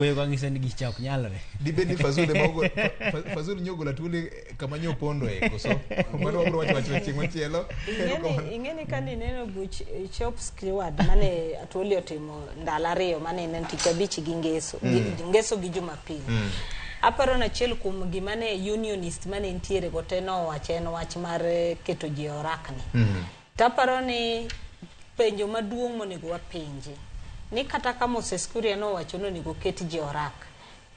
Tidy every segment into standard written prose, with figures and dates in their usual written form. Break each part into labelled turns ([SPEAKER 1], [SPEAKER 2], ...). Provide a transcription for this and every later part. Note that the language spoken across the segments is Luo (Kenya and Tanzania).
[SPEAKER 1] Wuoyo ka ng'iso ni gicha ok nyalre.
[SPEAKER 2] Dibed ni Fazul ema ogo- Fazul nyogo Atwoli kama nyopondoe koso? Mano wabiro wacho wach chieng' machielo.
[SPEAKER 3] Ing'eni ka nineno buch shop steward mane Atwoli otimo ndalo 2 mane en tich abich gi ngeso, ngeso gi Jumapil. Aparo ni achiel kuom gima ne unionist mane nitiere go te nowacho en wach mar keto ji e orakni. To aparo ni penjo maduong' monego wapenje ni kata ka Moses Kuria nowacho ni onego ket ji e orak,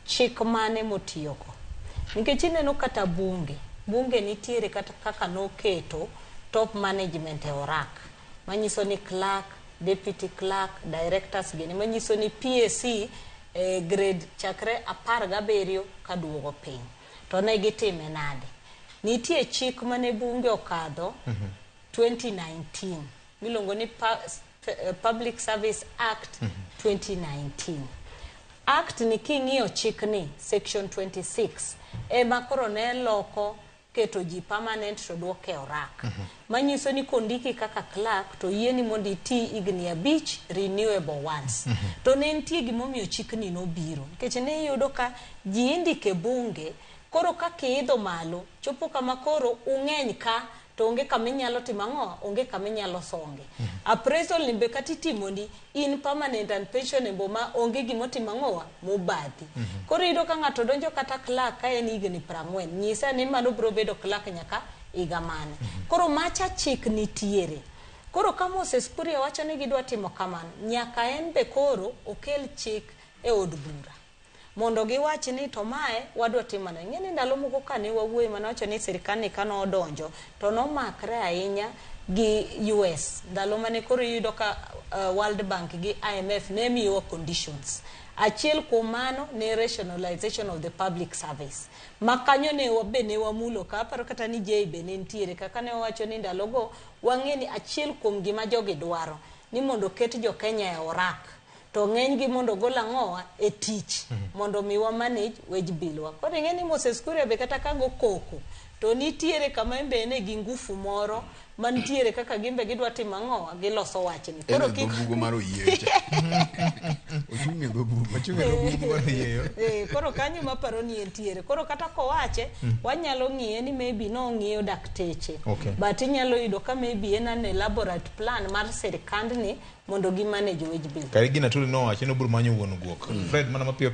[SPEAKER 3] chik mane motiyogo? Nikech ineno kata bunge, bunge nitiere kata kaka noketo top management e orak, manyiso ni clerk, deputy clerk, directors gini, manyiso ni PSC e grade chakre 17 kaduogo piny. To ne gitime nade? Nitie chik mane bunge okadho 2019 miluongo ni Public Service Act 2019. Act ni king'iyo chik ni section 26 ema koro ne loko keto ji permanent to duoke e orak. Manyiso ni kondiki kaka clerk to yieni mondo iti higni 5 renewable once. To ne nitie gimomiyo chikni nobiro. Nikech ne iyudo ka ji indiko e bunge, koro kaka iidho malo, chopo kama koro ung'eny ka to onge kama inyalo timo ang'o, onge kama inyalo songe. Appraisal ni be kata itimoni, in permanent and pensionable ma onge gimotimo ang'owa, mobadhi. Koro iyudo ka ng'ato donjo kata clerk ka en higni 40, nyisa ni mano biro bedo clerk nyaka higa mane. Koro macha chik nitiere. Koro ka Moses Kuria wacho ni gidwa timo kamano, nyaka en be koro okel chik e od bura. Mondo giwach ni to mae wadwa timo nang'o. Ing'e ni ndalo moko kane wawuoyo mane wacho ni sirkal ni kane odonjo to nomakre ahinya gi US. Ndalo mane koro iyudo ka World Bank gi IMF ne miyowa conditions. Achiel kuom mano ne rationalization of the public service. Ma kanyo ne be ne wamulo ka, aparo kata ni Jay be ne nitiere kaka ne wawacho ni ndalogo wang'e ni achiel kuom gima jogi dwaro ni mondo oket jo Kenya e orak. To ng'eny gi mondo ogol ang'owa e tich mondo mi wa manage wage bill wa. Koro ing'e ni Moses Kuria be kata ka go koko to nitiere kama en be ene gi ngufu moro mantiere kaka gin be gidwa timo ang'owa, giloso wachni. Koro
[SPEAKER 4] En e dho bugo mar oyieyo cha. Ochung' e dho bugo.
[SPEAKER 2] Ochung' e dho bugo mar oyieyo.
[SPEAKER 3] Koro kanyo maparo ni entiere. Koro kata kowache, wanyalo ng'iye ni maybe nong'iyo dakteche. But inyalo yudo ka maybe en an elaborate plan mar sirkandni mondo gi manage wage bill.
[SPEAKER 2] Kare gina Atwoli nowacho ni obiro manyo wuon guok. Fred mana mapiyo piyo.